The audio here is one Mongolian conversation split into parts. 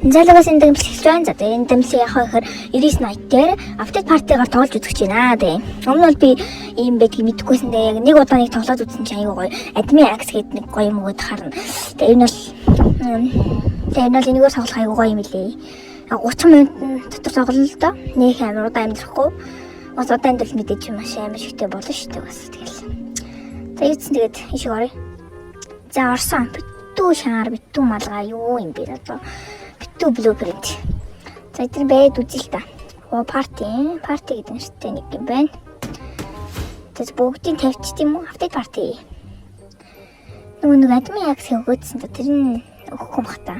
Залугаас энэ дэмжлэг эхэлж байна. За тэгээ энэ дэмжлэг яах вэ гэхээр 99 night дээр update party-гаар тоглож үзэх гэж байна. Тэгээ өмнө нь бол би ийм байдгийг мэдэхгүйсэн дээ. Яг нэг удаа нэг тоглоод үзсэн чинь айгүй гоё. Admin Axe гэдэг нэг гоё юм өгöd харна. Тэгээ энэ бол тэгээ энэ бол энэгээр тоглох айгүй гоё юм лээ. 30 минут дотор тоглоно л доо. Нөх амар удаан амьдрахгүй. Бас удаан амьдрал мэдээж маш амар шигтэй болно шүү дээ бас тэгэл. За ийцэн тэгээд ишиг оръё. За орсон. Битүү шаар, битүү малгай юу юм бэ одоо. Битүү blueprint. За эдгээр байд үзье л та. Оо party, party гэдэг нэртэй нэг юм байна. За бүгдийг тавьчих юм уу? Update party. Нөгөө нэг admin access өгөөдсөн та тэр нь өгөхгүй бах та.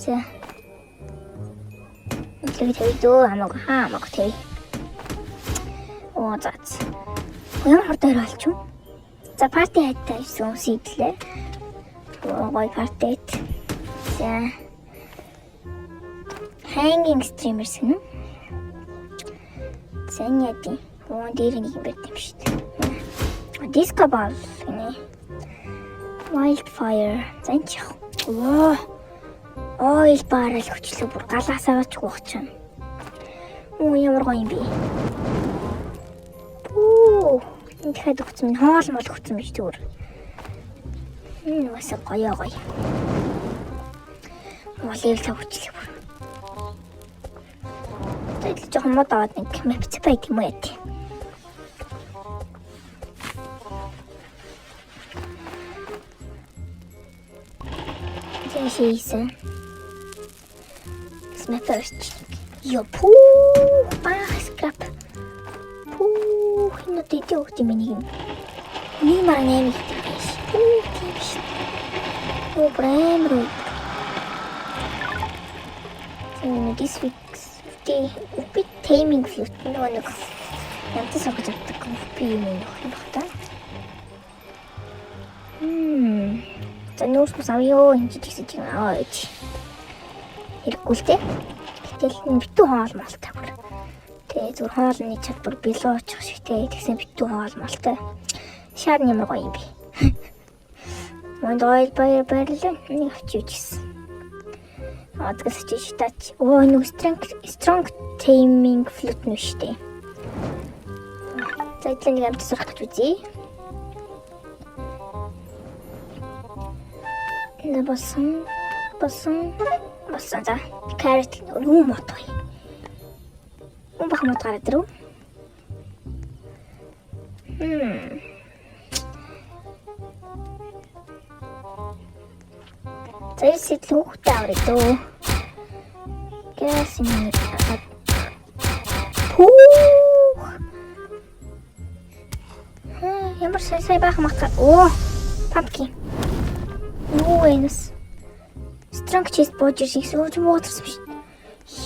За. Үлэг тавь дөө хамаагүй хамаагүй тавь. Оо за. Ямар хурдан өрөөлч юм? За party hat-тай ирсэн хүмүүс идлээ. Оо гоё party hat. За. Hanging streamers гэнэ. За энэ яа дий? Оо дээр нэг юм барьд юм шүү дээ. Disco ball гэнэ. Wildfire. За энэ ч яах. Оо. Oil barrel хөчлөө бүр галаасаа ч гооч чинь. Оо ямар гоё юм бэ? Пүү. Энэ дахиад өгсөн минь хоол мол өгсөн биш зүгээр. Энэ бас гоё гоё. Мол level 5 хүчлээ бүр. Тэгээд жоохон мод аваад нэг map байдаг юм уу яа. Тэгээ хийсэн. Map орч. Йо пүү бах scrap. Пүү энэ одоо идэв өгд юм нэг юм. Нэг мар 8 гэдэг биш. Пүү тийм биш. Оо амар үү. Энэ this week's би taming flute нөгөө нэг ямтас сургаж авдаг би юм юм баг та. За нүүрс мус авъё энэ ч гэсэн чинь аваа гэж. Хэрэггүй л те. Гэтэл битүү хоол молтой бүр. Тэгээ зүгээр хоолны чадвар билуучих шиг те. Тэгсэн битүү хоол молтой. Шаар нь ямар гоё юм бэ. Монд ойл баяр баярлаа. Нэг авчиж гэсэн. Адгас чи шитаач. Оо энэ strong taming flute нь шүү дээ. За эдлээ нэг амт сурах гэж үзье. Энэ болсон. Болсон. Болсон за. Carrot юу мод вэ? Үн бах мод гараад ирэв. За энэ сэтэл хүүхдээ авраа дөө. Гэс энэ пүү. Ямар сая сая баахан мат. Оо, pumpkin. Юу вэ нэс? Strong chest бууж ирсэн гэсэн үг юм уу гэсэн биш.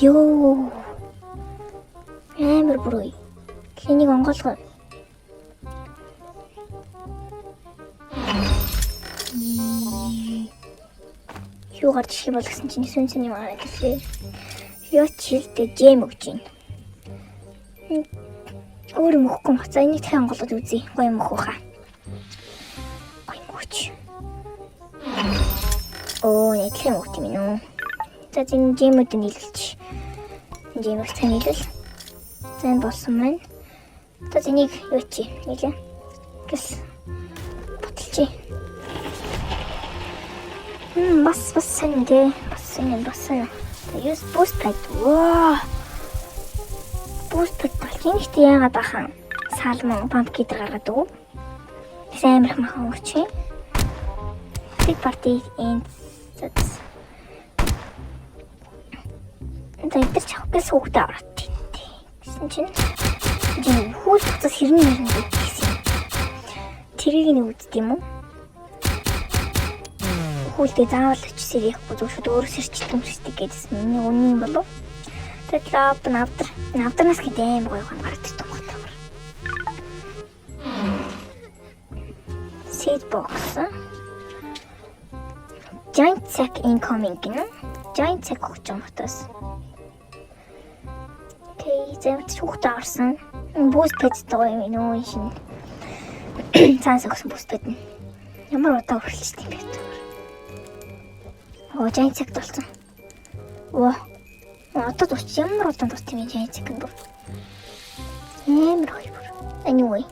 Йоо. Амар бүрээ. Энийг онгойлгоо. Юу гарч ирэх юм бол гэсэн чинь сэн сэн юм гараад ирлээ. Юу ч хэлдэ жэм өгч байна. Өөр юм өгөхгүй юм. За энийг дахин онгойлгож үзье. Гоё юм өгөх хаа. Гоё юм өгч. Оо, адилхан юм өгт юм уу? За энэ жэмүүд нийлүүлч. Жэмийг цаа нийлүүл. За энэ болсон маань. За энийг юу чи нийлээ. Гэс баталчи. Бас бас сайн тий. Бас сайн бас сайн. Use boost pad. Ваа. Boost pad бол энэ ихтэй яагаад ахan салмон pumpkin дээр гаргадаг уу? Тэс амар их махан өнгөрч юм. Big party ends. За эдгээр ч авах гэсэн хүүхдээ аваад тий. Гэсэн чинь энэ хүүл буцаас хэрнэ мэрнэ гэсэн юм. Тэрийг нэг үздэг юм уу? Хүүлдээ заавал очиж сэрэхгүй зөв шууд өөрөө сэрчдэг юм шиг гэдсэн. Миний үнэн юм болов? Тэгээд лав навдар навдарнаас гэдэг аим гоё хон гараад ирдэг юм байна. Seed box. Giant sack incoming гэнэ. Giant sack өгч байгаа мотоос. Окей, за хүүхдээ орсон. Boost pad байгаа юм нөө шин. Цаанаас өгсөн boost pad нь. Ямар удаа үргэлжлэх юм бэ? Оо, giant insect болсон. Оо. Одоо тусч ямар удаан тусч юм giant insect бүр. Амар гоё бүр. Anyway.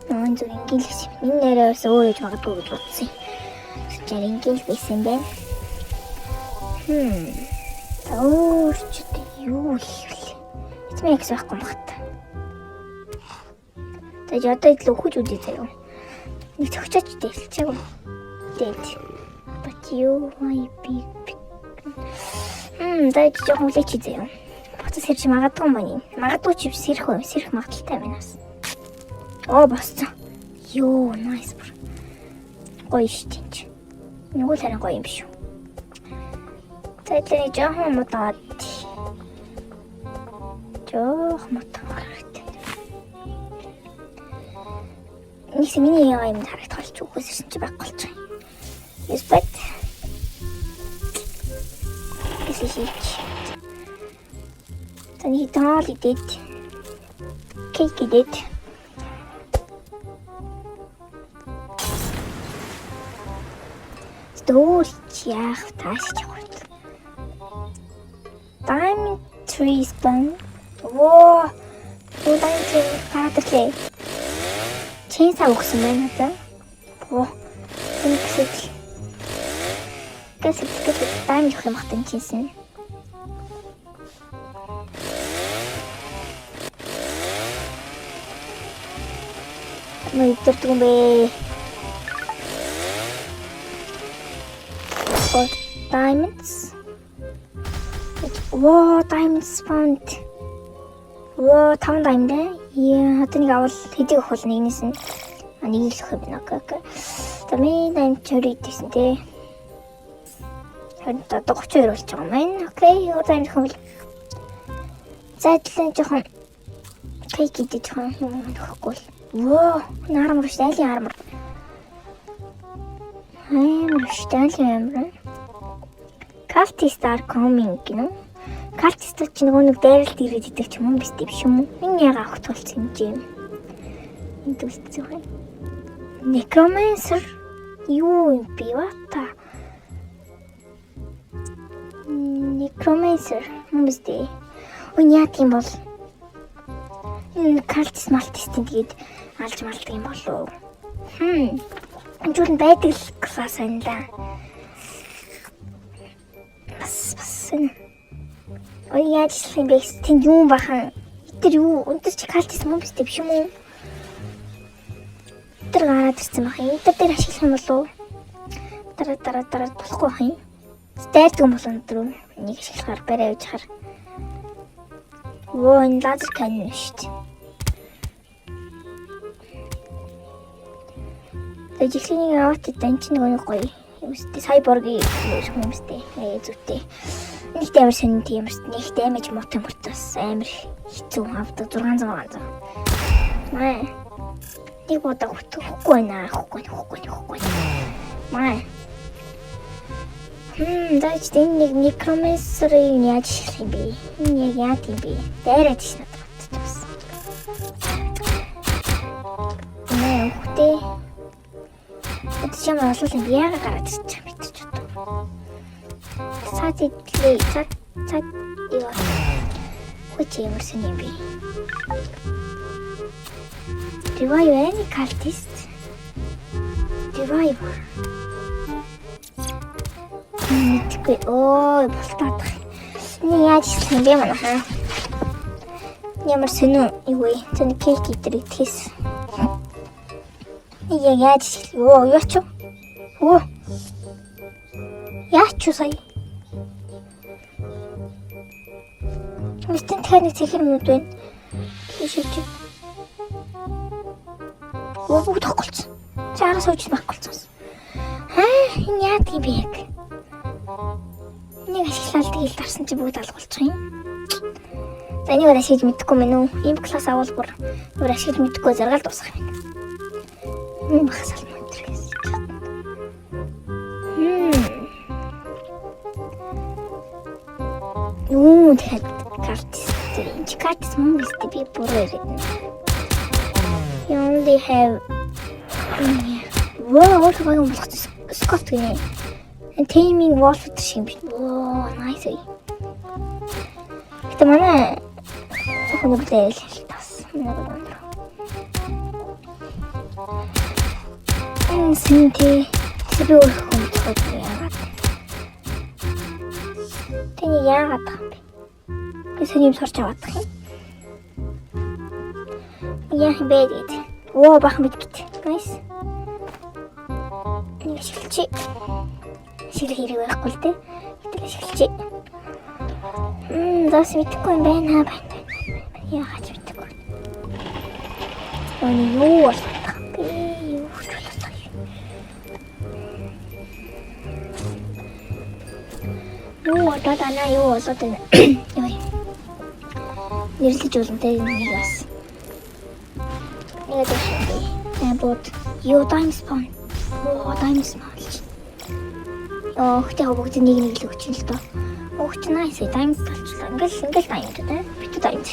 Нүүн зүг ингийн л гэсэн юм. Энэ нэрээ бас өөр гэж магадгүй гэж бодсон юм. Жар ингийн л байсан байна. За өөр ч одоо юу хийвлээ. Эцмэн X байхгүй юм хат. За одоо идэл өгөж үзье заяа. Нэг цогцооч дэлчээгүй. Dead. But you my big. За жоохон хүлээч заяа. Буцаж сэрж магадгүй юм байна. Магадгүй ч сэрэх үү? Сэрэх магадaltaй байна бас. Оо, босцсон. Йоо, nice бүр. Гоё шүү дээ. Чи. Нөгөө л харин гоё юм биш үү? За, эдлээ жоохон модоод. Жоох мод авах хэрэгтэй. Нэгс миний яа юм харагдах болж үгүйс ирсэн чи байхгүй болчих юм. Yes, but this is it. За, нэг тоол идээд, cake идээд. Өөр чи яах тааш явах вэ? Diamond tree spawn. Оо. Diamond tree гараад ирлээ. Chainsaw өгсөн байна надаа. Оо. Энэ гэсэл. Гэсэл гэсэл diamond өгөх юм хатан chainsaw. Нөө идэрдэг юм бэ? For diamonds. Wow, diamonds found. Wow, 5 diamond ээ. Яа, одоо нэг авал хэдийг өгөх бол нэгнээс нь. А, нэг л өгөх юм байна. Okay. За, миний diamond 20 идсэн те. 20, одоо 32 болж байгаа юм байна. Okay, юу diamond өгөх юм бол. За, эдлэн жоохон cake идэж жоохон юм өгөхгүй л. Wow, энэ armor шүү, айлын armor. Амар шүү, айлын armor. Cultist are coming гинэ. Cultist чи нөгөө нэг дайралт ирээд идэг ч юм уу, биш биш юм уу? Энэ яга авах тулцсан юм. Энд үлдсэн юм. Necromancer юу юм бэ? What the? Necromancer юм биз дээ. Ой, яа тийм бол? Энэ cultist малтистын тэгээд алж малдаг юм болов уу? Энэ зүйл байдаг л class байна да. Бас бас энэ. Ой, яаж хэлэх юм бэ? Тэнд юм бахан. Эдгээр юу? Өндөр чи cultist мөн биз дээ, биш юм уу? Эдгээр гараад ирсэн байх юм. Эдгээр дээр ашиглах юм болов уу? Дараа дараа дараа болохгүй байх юм. Дайрдаг юм болов өндөр нэг ашиглахаар барай явж хаар. Воо, энэ laser cannon шүү дээ. Тэгээ жихлэнийг аваад энэ чинь нэг гоё юм шүү дээ. Cyborg-ийн хүмүүстэй. Ээ зүйтэй. Нэг амар сонин тийм нэг damage муутай мөрт бас амар хэцүү авдаг 600 600. Маа. Нэг удаа хөтөхгүй байна. Хөхгүй хөхгүй хөхгүй. Маа. Даач энэ нэг necromancer-ыг яаж ашиглах юм бэ? Энэ яг яад юм бэ? Дайраад ш надад бодчих бас. Нэ үхтэй. Одоо ч юм олол юм яага гараад ирчих юм бэ ч одоо. Цаад идлээ. Цаад цаад ёо. Хүч ямар сэн юм бэ? Revive any cultist? Revive. Мэдгүй. Ой, болтоод. Энийг яаж хийх юм бэ манайхаа? Ямар сонин юу вэ? Зэн cake идэр идэхээс. Яг яаж хийх? Оо, юу ч? Оо. Яач юу сая? Мистэн дахиад нэг цэхэр юмуд байна. Тийш чи. Оо, бүгд авахгүй болсон. Чи араас хойч байхгүй болсон. Аа, энэ яадаг юм бэ яг? Нэг ашиглаад тэгэл дарсан чи бүгд алга болчих юм. За, энийг бол ашиглаж мэдэхгүй мэн үү? Ийм class авал бүр бүр ашиглаж мэдэхгүй заргаал дуусах юм. Энэ бах салман тэр гэсэн. Юу тэгэхээр cultist энэ чи cultist мөн биз дээ, би буруу яриад байна. You only have. Wow, өөр гоё юм болгосон. Scott гинэ. Taming Wolf шиг юм биш. Оо, nice. Гэтэ манай хүн үлээл тас. Манай өндөр. Энэ синти би өөр хүн мэдгүй яагаад. Тэний яагаад юм бэ? Би сэний юм сурч аваад юм. Яах юм бэ гээд. Оо, бахан мэдгэт. Nice. Нэг ашиглачи. Ашиглах хэрэг байхгүй л дээ. Гэтэл ашиглачи. Заас мэдэхгүй юм байна. Байна. Яагаад ч мэдэхгүй. Өөний юу болох юм бэ? Юу ч болох юм. Юу болоод ана юу болоод байна. Йой. Нэрлэж болно те нэг бас. Нэг өдөр. Аа бод. Юу diamond spawn. Оо, diamond spawn болж. Оо, гэхдээ бүгд нэг нэг л өгч юм л доо. Өгч nice diamond болчлоо. Ингээл diamond те. Битүү diamond.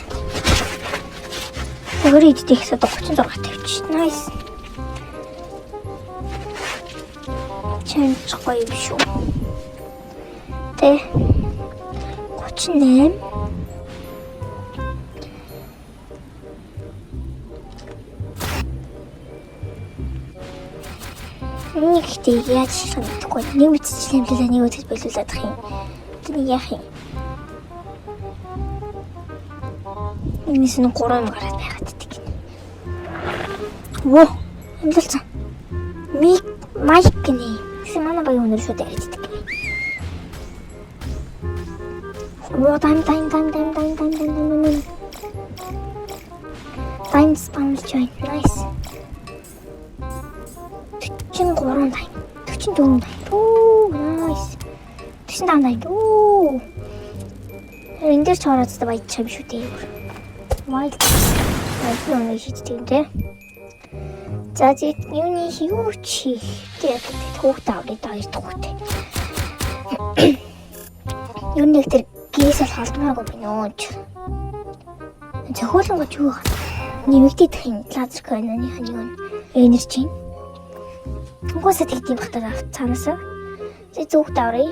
Өөр идэх ихсээ 36 тавьчих. Nice. Чанч гоё юм шүү. Тэ. 38. Нэг ихтэй яаж шилэх мэдэхгүй. Нэг мэдчихлээ амлуулаа, нэг үтгэж болиулаад ах юм. Тэр яах юм? Нэгнээс нь 3 юм гараад байгаад идэг гинэ. Воо, амлуулсан. Мик Майк гинэ. Тэгсэн манай багийн өнөр шууд яриад идэг гинэ. Воо, дайм дайм дайм дайм дайм дайм дайм дайм дайм. Дайм spawn join. Nice. 43 дайм. 44 дайм. Оо, nice. 45 дайм. Оо. Энэ дээр ч ороод та баяж юм шүү дээ. Wild. Wild юм шийддэг юм те. За зэт юуны юу чи тэгээд хүүхдээ авъя да, хоёр дахь хүүхдээ. Юу нэг тэр гээс бол холдмооргүй байна өө. Зохиолонгоч юу вэ? Нэмэгдэх юм лазер каноны нэг нь энержи. Угаасаа тэгдэм бах та цаанаасаа. Зэ зүгт авъя.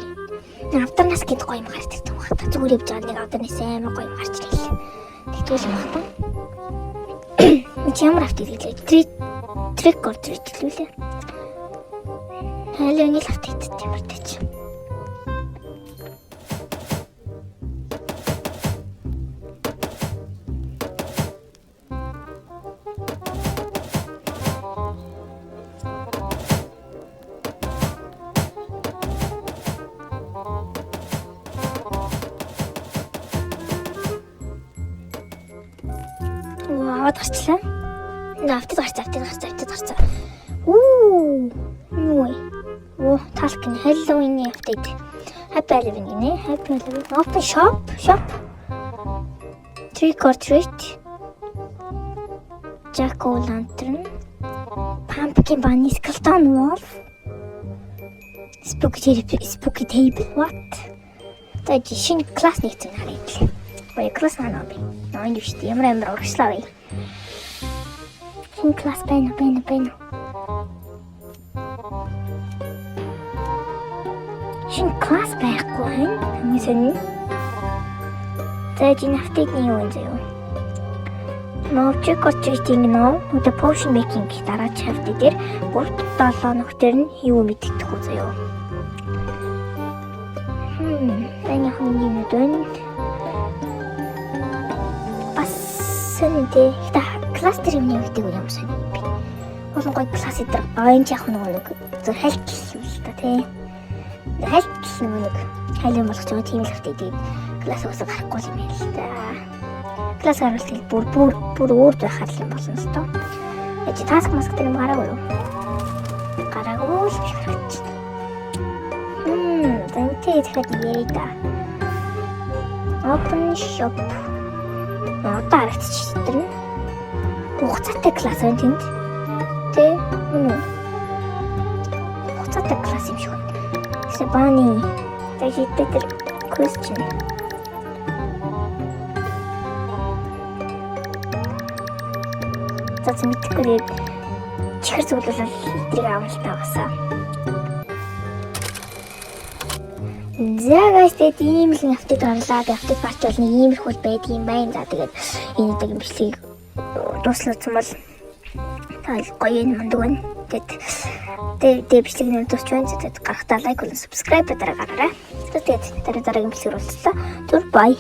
Авдарнаас гээд гоё юм гарч ирдэг юм бах та. Зүгээр явж байгаа нэг авдарнаас амар гоё юм гарч ирэл. Тэгтүүл юм бах та. Чи ямар авт идэглээ? Trick or treat гэлээ. Halloween л авт идэх юм байна чи. Аваад гарчлаа. Автод гарч, автод гарч, автод гарч. Уу. Юу вэ? Оо, talk нь Halloween-ийн update. Happy Halloween гинэ. Happy Halloween. Open shop, shop. Trick or treat. Jack o' lantern. Pumpkin bunny, skeleton wolf. Spooky spooky table. What? За шинэ класс нэгдсэн харъя. Гоё класс маань би. Нөө энэ биш ямар амар урагшлаа вэ? Шинэ класс байна байна байна. Шинэ класс байхгүй байна. Хамгийн сонин. За энэ update-ний юу юм заяа? Trick or treating нөө the potion making гэх дараа chapter дээр 3 7 хоног дээр нь юу мэддэхгүй заяа. Энэ хүн юм байна. Бас сонин те. Гэтэ кластер юм нэмэгдэг юм сонин би. Болон гоё класс эдэр. Аа энэ ч яг нэг зөв хальт юм л та те. Хальт нэг хайл юм болгож байгаа тийм л хэрэгтэй. Тэгээд класс уусаа гарахгүй юм байна л та. Класс гарвал тэгэл бүр бүр бүр өөр байхаар юм болно л доо. Яж task маск дээр юм гараагүй юу? Гараагүй л биш харагдчих. Зэнтэй тэгэхэд яриа да. Open shop. Одоо харагдчих тэр нь. Хугацаатай класс байна тэнд. Тэ? Мөн үү? Хугацаатай класс юм шиг байна. Тэгсэн bunny. За шийддэг тэр question. За мэдхгүй тэгээд чихэр зүглэл тэрийг авна л та басаа. За guys, тэгээд ийм л update гарлаа. Тэгээд update party бол нэг иймэрхүү л байдаг юм байна. За, тэгээд энэ удаагийн бичлэгийг дуслуулсан бол таал гоё юм мундаг байна. Тэгээд бичлэг нь дуусч байна. Тэгээд гарахтаа like болон subscribe дараа гараарай. Тэгээд дараа дараагийн бичлэгээр уулзлаа. Түр bye.